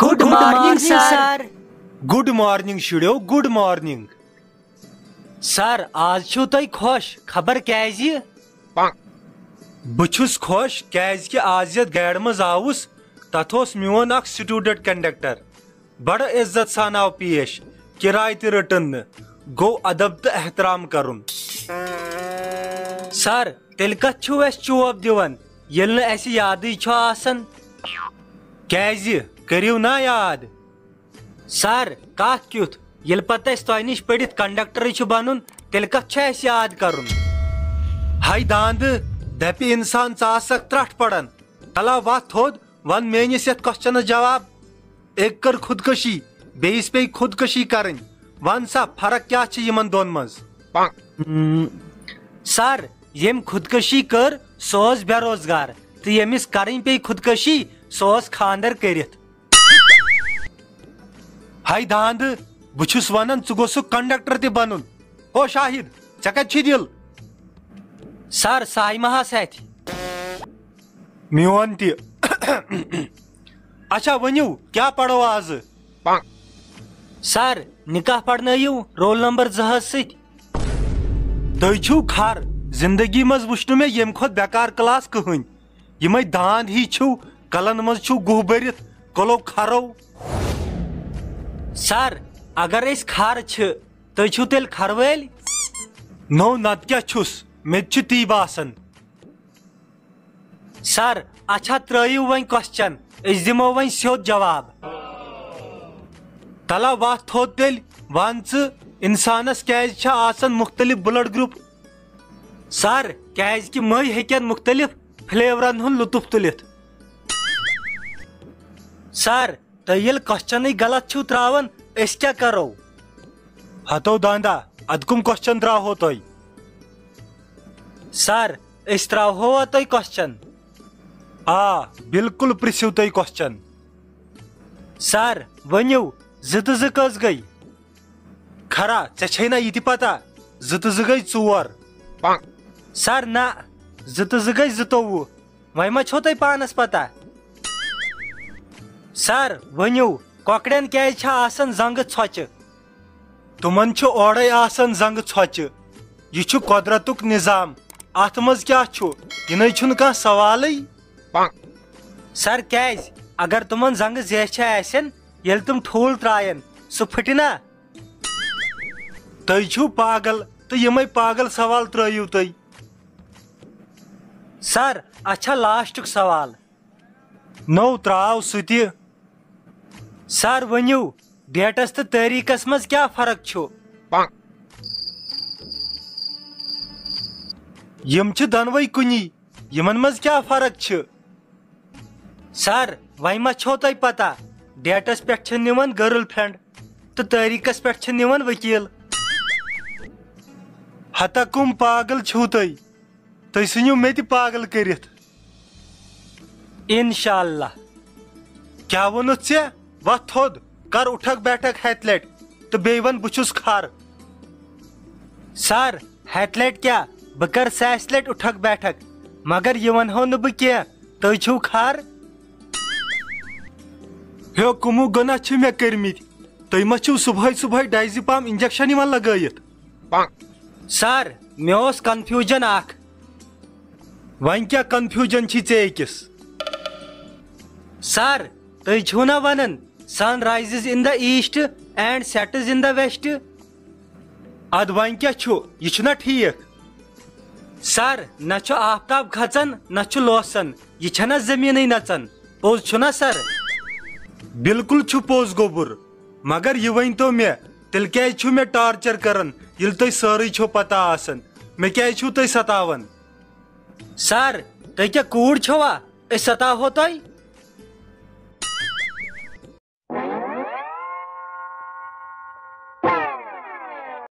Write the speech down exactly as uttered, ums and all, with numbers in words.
Good morning sir. Good morning شُرٮ۪و، good morning. سر، آز چھِو تُہۍ خۄش، خبر کیازِ؟ بہٕ چھُس خۄش کیازِ کہِ آز یتھ گاڑِ منٛز آوُس، تتھ اوس میون اکھ سٹوڈنٹ کنڈکٹر۔ بڑٕ عزت سان آو پیش، کراے تہِ رٔٹٕن نہٕ، گوٚو ادب تہٕ احترام کرُن۔ سر، تیٚلہِ کتھ چھِو اسہِ چوب دِوان، ییٚلہِ نہٕ اسہِ یادٕے چھُ آسان؟ کیازِ؟ کٔرِو نا یاد۔ سر، کتھ کیُتھ؟ ییٚلہِ پتہٕ اسہِ تۄہہِ نِش پٔرِتھ کنڈکٹرٕے چھُ بنُن، تیٚلہِ کتھ چھُ اسہِ یاد کرُن؟ ہاے داندٕ، دپہِ انسان ژٕ آسکھ ترٹھ پران۔ تلا وتھ تھوٚد، ون میٲنِس یتھ کوسچنس جواب۔ أکۍ کٔر خودکشی، بیٚیِس پیٚیہِ خودکشی کرٕنۍ۔ ون سا، فرق کیٛاہ چھِ یِمن دۄن منٛز؟ ہم، سر، ییٚمۍ خودکشی کٔر، سُہ اوس بے روزگار، تہٕ ییٚمِس کرٕنۍ پیٚیہِ خودکشی، سُہ اوس خانٛدر کٔرِتھ۔ ہاے داندٕ، بہٕ چھُس ونان، ژٕ گوٚژھُکھ کنڈکٹر تہِ بنُن۔ او شاہد، ژےٚ کتہِ چھُے دِل؟ سر، سایمہ ہس اتھِ۔ میون تہِ۔ اچھا، ؤنِو، کیٛاہ پرو آزٕ؟ سر، نکاح پرنٲیِو رول نمبر زٕ ہس سۭتۍ۔ تُہۍ چھِو کھر، زندگی منٛز وٕچھ نہٕ مےٚ ییٚمہِ کھۄتہٕ بیکار کلاس کٕہٕنۍ۔ یِمے داند ہی چھِو، کلن منٛز چھِو گُہہ بٔرِتھ، کلو کھرو۔ سر، اگر أسۍ کھر چھِ، تُہۍ چھِو تیٚلہِ کھرٕ وٲلۍ؟ نو، نتہٕ کیٛاہ چھُس، مےٚ تہِ چھُ تی باسان۔ سر، اچھا، ترٲیِو وۄنۍ کوسچن، أسۍ دِمو وۄنۍ سیوٚد جواب۔ تلا وتھ تھوٚد تیٚلہِ، ون ژٕ، انسانس کیازِ چھِ آسان مختلف بلڈ گروپ؟ سر، کیازِ کہِ مٔہۍ ہیٚکن مختلف فلیورن ہُنٛد لطف تُلِتھ۔ سر، تُہۍ ییٚلہِ کوسچنٕے غلط چھِو تراوان، أسۍ کیٛاہ کرو؟ ہتو داندا، ادٕ کُم کوسچن تراوہو تۄہہِ؟ سر، أسۍ تراوہو تۄہہِ کوسچن۔ آ، بالکل پرژھِو تُہۍ کوسچن۔ سر، ؤنِو، زٕ تہٕ زٕ کٔژ گٔے؟ کھرا، ژےٚ چھے نا یہِ تہِ پتہ؟ زٕ تہٕ زٕ گٔے ژور۔ سر، نہ، زٕ تہٕ زٕ گٔے زٕتووُہ۔ وۄنۍ ما چھو تۄہہِ پانس پتہ؟ سر، ؤنِو، کۄکرٮ۪ن کیازِ چھِ آسان زنٛگہٕ ژھۄچہِ؟ تِمن چھُ اورے آسان زنٛگہٕ ژھۄچہِ۔ یہِ چھُ قۄدرتُک نظام۔ اتھ منٛز کیٛاہ چھُ؟ یہِ نَے چھُنہٕ کانٛہہ سوالٕے۔ سر، کیازِ؟ اگر تِمن زنٛگہٕ زیچھِ آسن، ییٚلہِ تِم ٹھوٗل ترٛاین، سُہ پھٕٹہِ نا؟ تُہۍ چھِو پاگل تہٕ یِمے پاگل سوال ترٲیِو تُہۍ۔ سر، اچھا، لاسٹُک سوال۔ نو، تراو سُہ تہِ۔ سر، ؤنِو، ڈیٹس تہٕ تٲریخس منٛز کیٛاہ فرق چھُ؟ یِم چھِ دۄنوَے کُنی، یِمن منٛز کیٛاہ فرق چھِ؟ سر، وۄنۍ ما چھو تۄہہِ پتہ، ڈیٹس پٮ۪ٹھ چھِ نِوان گرل فرینڈ تہٕ تٲریخس پٮ۪ٹھ چھِ نِوان وکیل۔ ہتا کُم پاگل چھِو تُہۍ؟ تُہۍ ژھٕنِو مےٚ تہِ پاگل کٔرِتھ۔ انشاءاللہ۔ کیٛاہ ووٚنُتھ ژےٚ؟ وۄتھ تھوٚد، کر اُٹھک بیٹھک ہتہِ لٹہِ تہٕ بیٚیہِ وَن، بہٕ چھُس کھر۔ سر، ہتہِ لٹہِ کیٛاہ، بہٕ کر ساسہِ لٹہِ اُٹھک بیٹھک، مگر یہِ ونہو نہٕ بہٕ کینٛہہ، تُہۍ چھِو کھر۔ ہیو، کُمو گۄناہ چھِ مےٚ کٔرمٕتۍ؟ تُہۍ ما چھِو صبحٲے صبحٲے ڈایزی پام انجیکشن یِوان لگٲیِتھ؟ سر، مےٚ اوس کنفیوجن اکھ۔ وۄنۍ کیٛاہ کنفیوجن چھی ژےٚ أکِس؟ سر، تُہۍ چھِو نا ونان، sun rises in the east and sets in the west؟ ادٕ وۄنۍ کیٛاہ چھُ؟ یہِ چھُنا ٹھیٖک؟ سر، نہ چھُ آفتاب کھژان، نہ چھُ لوسان، یہِ چھنا زٔمیٖنٕے نژان۔ پوٚز چھُنا سر؟ بالکل چھُ پوٚز گوٚبُر، مگر یہِ ؤنۍ تو مےٚ، تیٚلہِ کیٛازِ چھِو مےٚ ٹارچر کران، ییٚلہِ تۄہہِ سٲرٕے چھو پتہ آسان؟ مےٚ کیٛازِ چھِو تُہۍ ستاوان؟ سر، تُہۍ کیٛاہ کوٗر چھِوا؟ أسۍ ستاوہو تۄہہِ؟